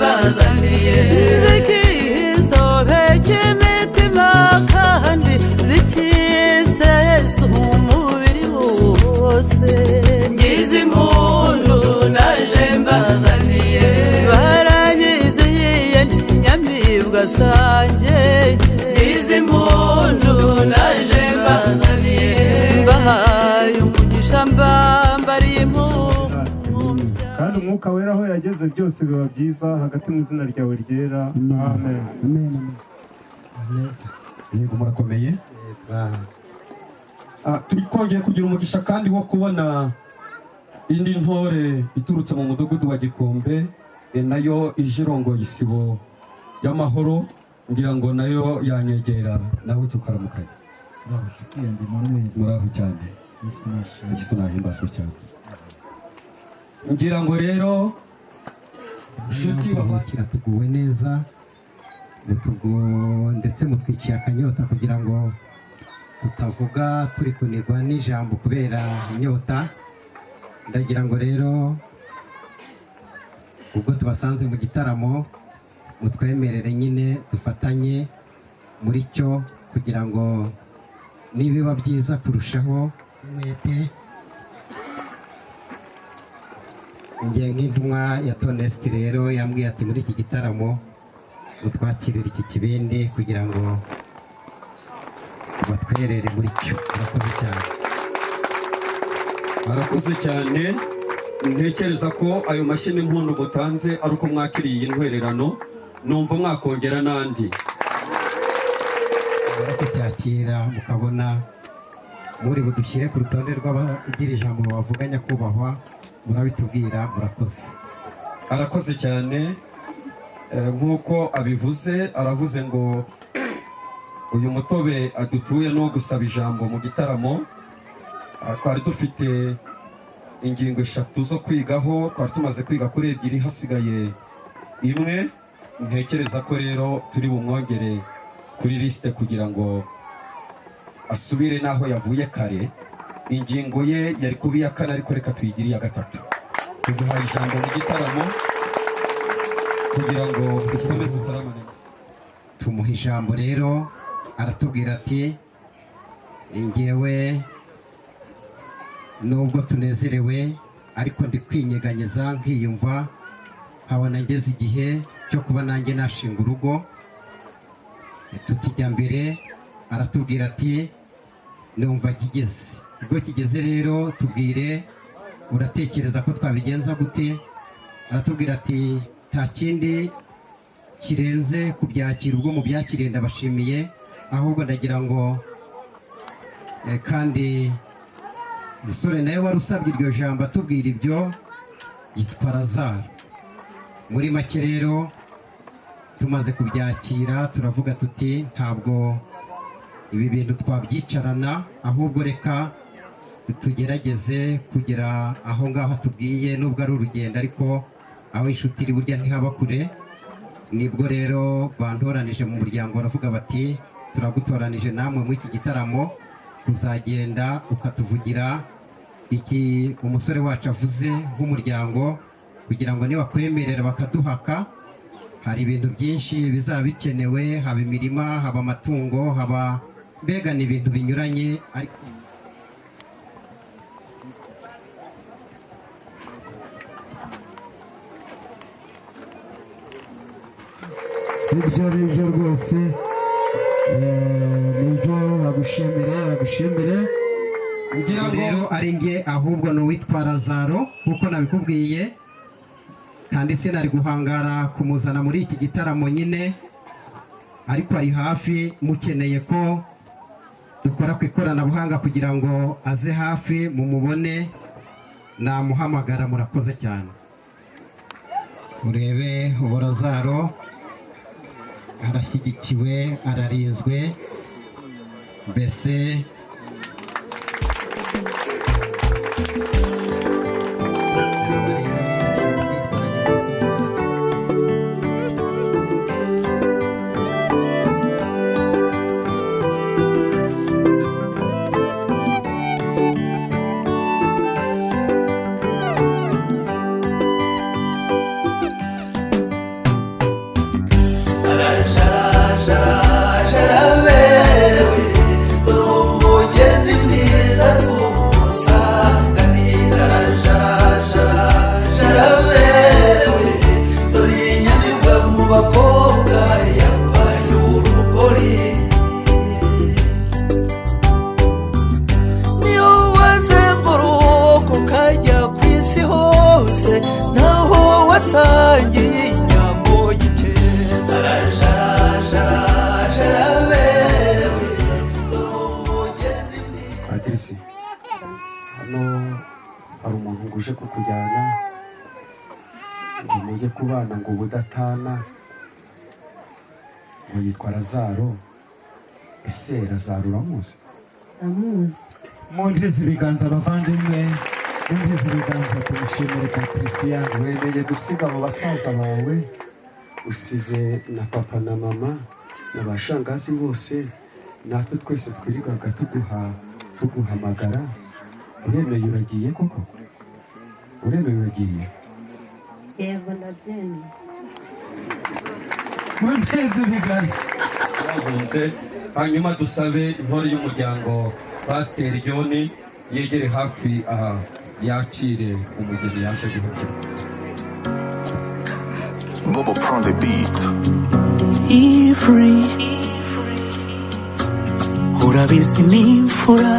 Mbazaniye zikisobeke imitima kandi zikisesa umubiri wose. Ngize impundu naje mbazaniye, baranyizihiye nyamibwa zanjye. Ngize impundu naje mbazaniye, mbahaye umugisha mbambariye impumbya. Kandi Umwuka Wera aho yageze byose biba byiza. Hagati mu izina ryawe ryera, amen. Amen. Yego, murakomeye. Turi kongeye kugira umugisha kandi wo kubona indi ntore iturutse mu mudugudu wa Gikombe, nayo ije irongoye isibo y'amahoro. Ngira ngo nayo yanyegera nawe tukaramukanya. Muraho nshuti yanjye Emmanuel. Muraho cyane. Yesu nashimwe. Yesu nahimbazwe cyane. Ngira ngo rero inshuti Turuhukira tuguwe neza ndetse mutwikiye akanyota kugira ngo tutavuga turi kunigwa n'ijambo kubera inyota. Ndagira ngo rero ubwo tubasanze mu gitaramo, mutwemerere nyine dufatanye muri cyo kugira ngo nibiba byiza kurushaho. Umwete njye nk'intumwa ya Tonesiti rero yambwiye ati: "Muri iki gitaramo mutwakirire iki kibindi kugira ngo batwerere muri cyo." Murakoze cyane. Arakoze cyane. Ntekereza ko ayo mashyi n'impundu mutanze ari uko mwakiriye iyi ntwererano. Numva mwakongera n'andi. Mara kucyakira mukabona muri budushyire ku rutonde rw'abagira ijambo bavuga, nyakubahwa, murabitubwira. Murakoze. Arakoze cyane. Nk'uko abivuze, aravuze ngo uyu mutobe adutuye no gusaba ijambo mu gitaramo. Twari dufite ingingo eshatu zo kwigaho, twari tumaze kwiga kuri ebyiri, hasigaye imwe. Ntekereza ko rero turi bumwongere kuri lisite kugira ngo asubire n'aho yavuye kare. Ingingo ye yari kuba iya kane, ariko reka tuyigire iya gatatu. Tuguhaye ijambo mu gitaramo kugira ngo dukomeze utaramane. Tumuha ijambo rero, aratubwira ati: "Ngewe nubwo tunezerewe ariko ndi kwinyeganyeza nkiyumva nkabona ngeze igihe cyo kuba nanjye nashinga urugo." Tutijya mbere, aratubwira ati: "Numva kigeze." Ubwo kigeze rero, tubwire, uratekereza ko twabigenza gute? Aratubwira ati: "Nta kindi kirenze kubyakira. Ubwo mubyakiriye ndabashimiye. Ahubwo ndagira ngo kandi umusore nawe wari usabye iryo jambo atubwira ibyo yitwa Lazaro." Muri make rero, tumaze kubyakira turavuga tuti: "Ntabwo ibi bintu twabyicarana, ahubwo reka tugerageze kugera aho ngaho atubwiye, nubwo ari urugendo, ariko aho inshuti iri burya ntihaba kure." Nibwo rero bantoranije mu muryango, baravuga bati: "Turagutoranije namwe muri iki gitaramo kuzagenda ukatuvugira iki umusore wacu avuze nk'umuryango, kugira ngo nibakwemerera bakaduhaka, hari ibintu byinshi bizaba bikenewe, haba imirima, haba amatungo, haba mbega ni ibintu binyuranye." Ariko Ibyo nibyo rwose, nibyo. Bagushimire, bagushimire. Ngira ngo Rero ari njye, ahubwo ni uwitwa Lazaro nk'uko nabikubwiye, kandi sinari guhangara kumuzana muri iki gitaramo nyine, ariko ari hafi. Mukeneye ko dukora ku ikoranabuhanga kugira ngo aze hafi mumubone, namuhamagara. Murakoze cyane. Urebe ubu Lazaro arashyigikiwe, ararinzwe mbese. kujyana ngo mujye kubana ngo ubudatana, ngo yitwa Lazaro. Ese Lazaro uramuzi? Ndamuzi. Munjize ibiganza abavandimwe, munjize ibiganza tumushimire Patricia. Wemeye gusiga abo basaza bawe, usize na papa na mama na ba shangazi bose, natwe twese twirirwaga tuguhamagara. Uremeye uragiye koko? Uremeye uragiye? Yego, ndabyemeye. Munjize ibiganza. Yahunze. Hanyuma dusabe intore y'umuryango Pasiteri John yegere hafi aha yakire umugeni yaje guhakira. Bobo on the beat. Ivry, urabizi ni imfura,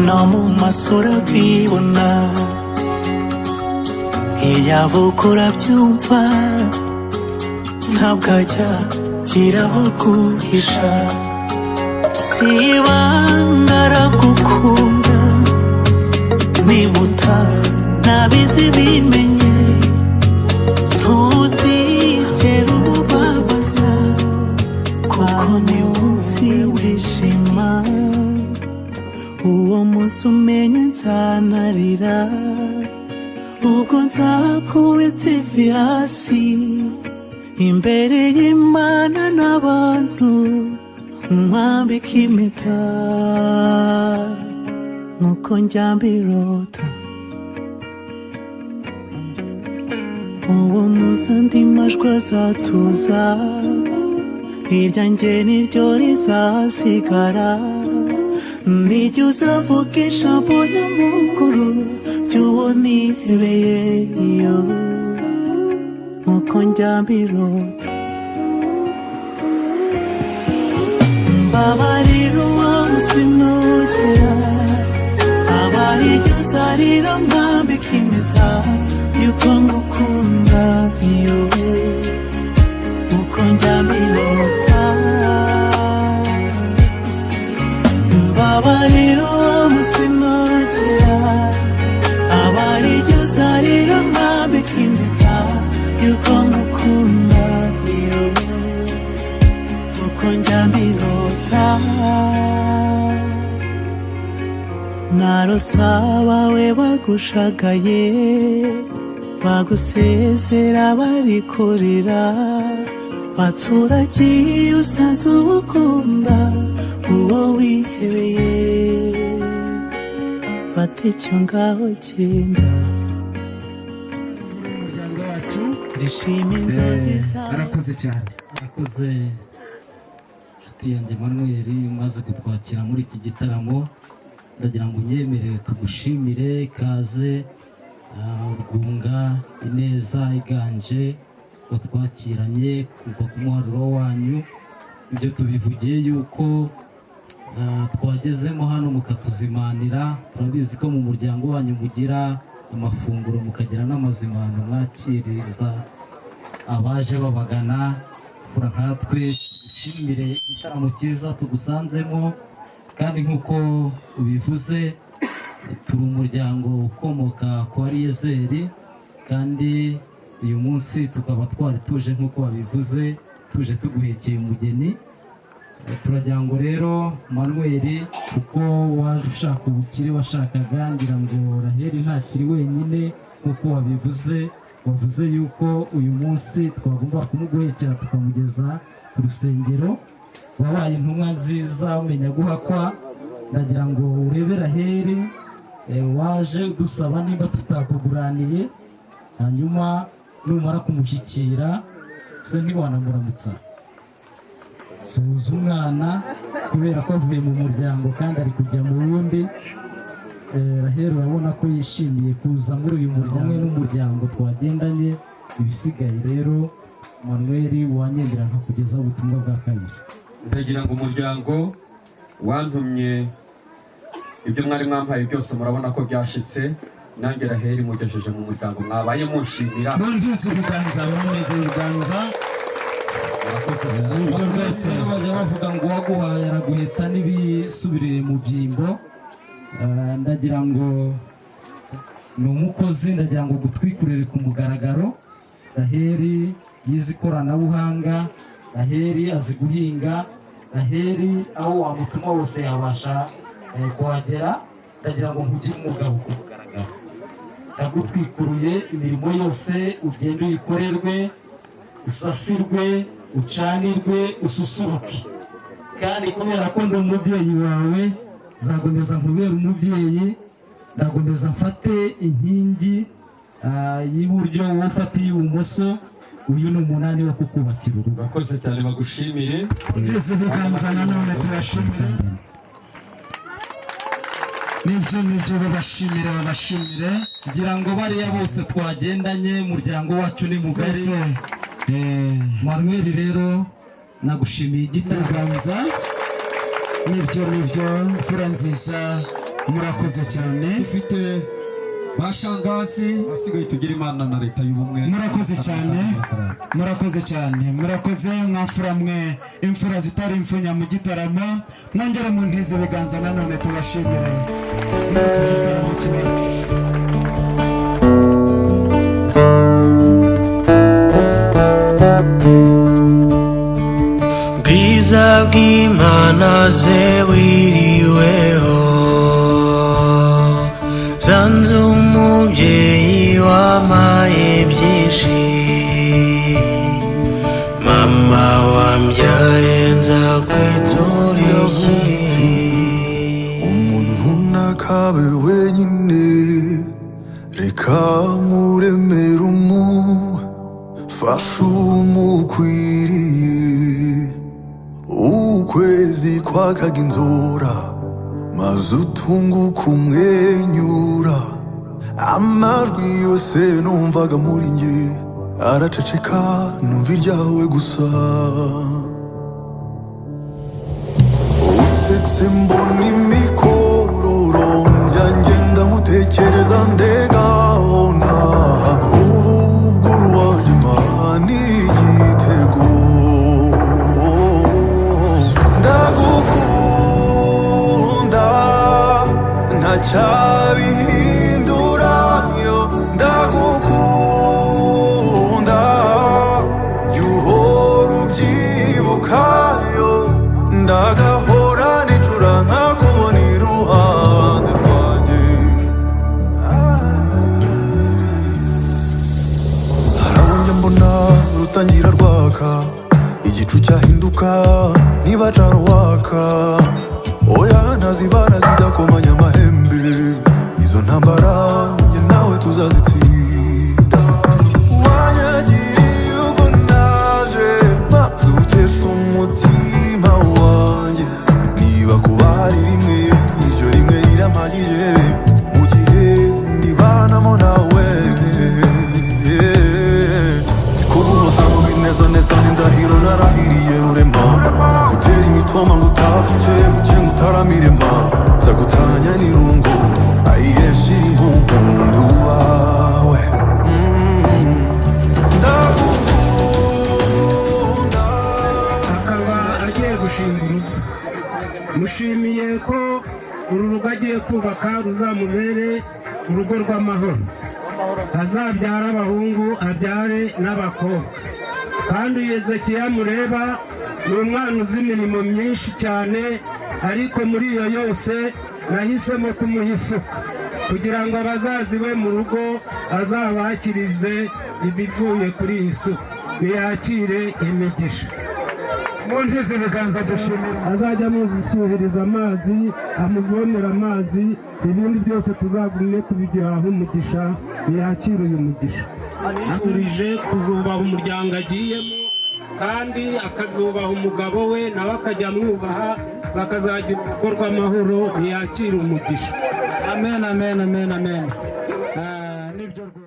no mu maso urabibona, iyo avuga urabyumva, ntabwo ajya agira aho guhisha. Si ibanga aragukunda, niba utanabizi bimenye, ntuzigera umubabaza, kuko ni munsi wishima. Uwo munsi umenye nzanarira, ubwo nzakubita ivi hasi imbere y'Imana n'abantu, nkwambika impeta nkuko njya mbirota. Uwo munsi andi majwi azatuza, iryanjye niryo rizasigara, nijya uzavuga ijambo nyamukuru ry'uwo nihebeye, iyo nkuko njya mbirota. Mbabarira, uwo munsi nugera abarijya uzarira mwambika impeta yuko ngukunda, iyo uko njya mbirota. Mbabarira, uwo munsi nugera abarijya uzarira mwambika impeta yuko ngukunda, iyo uko njya mbirota. Narose abawe bagushagaye, bagusezera barikorera, baturagiye usanze ubukunda uwo wihebeye, batecyo ngaho genda. Umuryango wacu Zishima inzozi zawe. Arakoze cyane. Arakoze inshuti yanjye Manuel umaze kutwakira muri iki gitaramo. Ndagira ngo unyemerere tugushimire ikaze, urwunga ineza iganje watwakiranye kuva ku muharuro wanyu. Ibyo tubivugiye yuko twagezemo hano mukatuzimanira. Turabizi ko mu muryango wanyu mugira amafunguro, mukagira n'amazimano, mwakiriza abaje babagana. Kura nkatwe dushimire igitaramo cyiza tugusanzemo, kandi nk'uko ubivuze turi umuryango ukomoka kwa Eliyezeri, kandi uyu munsi tukaba twari tuje nk'uko babivuze tuje tuguhekeye umugeni. Turagira ngo rero Manuel, kuko waje ushaka ubukire washakaga, ngira ngo Raheli ntakiri wenyine nk'uko wabivuze, wavuze yuko uyu munsi twagomba kumuguhekera tukamugeza ku rusengero. Wabaye intumwa nziza umenya guhakwa. Ndagira ngo urebe Raheli waje udusaba nimba tutakuguraniye, hanyuma numara kumushyikira se ntiwanamuramutsa, suhuza umwana kubera ko avuye mu muryango kandi ari kujya mu wundi. Raheli urabona ko yishimiye kuza muri uyu muryango n'umuryango twagendanye. Ibisigaye rero Manuel wanyemera nkakugezaho ubutumwa bwa kabiri. Ndagira ngo umuryango wantumye ibyo mwari mwampaye byose murabona ko byashitse, nanjye Raheli mugejeje mu muryango mwabaye munshimira. Munjize ibiganza, munjize ibiganza. Murakoze cyane. Ibyo rwose. Bajya bavuga ngo uwaguhaye araguheta n'ibisubirire mu byimbo. Ndagira ngo Ni umukozi, ndagira ngo gutwikurire ku mugaragaro. Raheli yize ikoranabuhanga, Raheli azi guhinga, Raheli aho wamutuma hose yabasha kuhagera. Ndagira ngo nkugire umugabo ku mugaragaro. Ndagutwikuruye, imirimo yose ugende uyikorerwe, usasirwe, ucanirwe, ususuruke. Kandi kubera ko ndi umubyeyi wawe, nzakomeza nkubere umubyeyi, ndakomeza mfate inkingi y'iburyo, wowe ufate iy'ibumoso. Uyu ni umunani wo kukubakira urugo. Urakoze cyane, bagushimire. Ugeze ibiganza nanone turashimira. Nibyo nibyo, babashimire babashimire. Ngira ngo bariya bose twagendanye, umuryango wacu ni mugari. Manuel rero nagushimiye igitangaza. Nibyo nibyo, mfura nziza, murakoze cyane. Dufite bashangazi asigaye tugira Imana na leta y'ubumwe. Murakoze cyane, murakoze cyane, murakoze mwamfura mwe, imfura zitari imfunya mu gitaramo. Mwongere mu ntize ibiganza nanone tubashimire. Bwiza bw'Imana ze wiriweho, zanze umubyeyi wampaye byinshi, mama wambyaye nzakwitura iki? Umuntu nakabe wenyine, reka muremere umufasha umukwiriye. Ukwezi kwakaga inzora, maze utunguka umwenyura, amajwi yose numvaga muri njye araceceka, numva iryawe gusa. Usetse mbona imikororombya, ngenda mutekereza ndegabona ubu bw'uruwanjye Imana igitego. Ndagukunda ntacyabihindura, yo ndagukunda, jya uhora ubyibuka, yo ndagahora nicura nkakubona iruhande rwanjye. Hari abo njya mbona rutangira rwaka, igicu cyahinduka ntibacana uwaka. Oya ntazibana zidakomanya amahembe, izo ntambara njye nawe tuzazitsinda. Wanyagiriye uko naje, maze ukesha umutima wanjye. Niba kuba hari rimwe, iryo rimwe rirampagije mu gihe ndibanamo nawe. Kuguhoza mu binezaneza n'indahiro narahiriye rurema, gutera imitoma ngo utake buke ngo utaramirema, nza gutanya n'irungu ayiyeshira impundu wawe. Ndagukunda. Akaba agiye gushinga urugo. Mushimiye ko uru rugo agiye kubaka ruzamubere urugo rw'amahoro, azabyara abahungu abyare n'abakobwa. Kandi Hezekiya mureba ni umwana uzi imirimo myinshi cyane, ariko muri iyo yose nahisemo kumuha isuka kugira ngo abazazi be mu rugo azabakirize ibivuye kuri iyi suka, ntiyakire imigisha. Mu ntize ibiganza dushimira. Azajya amuzishyuhiriza amazi, amuvomera amazi, ibindi byose tuzagumye kubigiraho umugisha, ntiyakire uyu mugisha. Yifurije kuzubaha umuryango agiyemo, kandi akazubaha umugabo we, nawe akajya amwubaha, bakazagira urugo rw'amahoro, ntiyakire umugisha. Amen, amen, amen, amen. Nibyo rwose.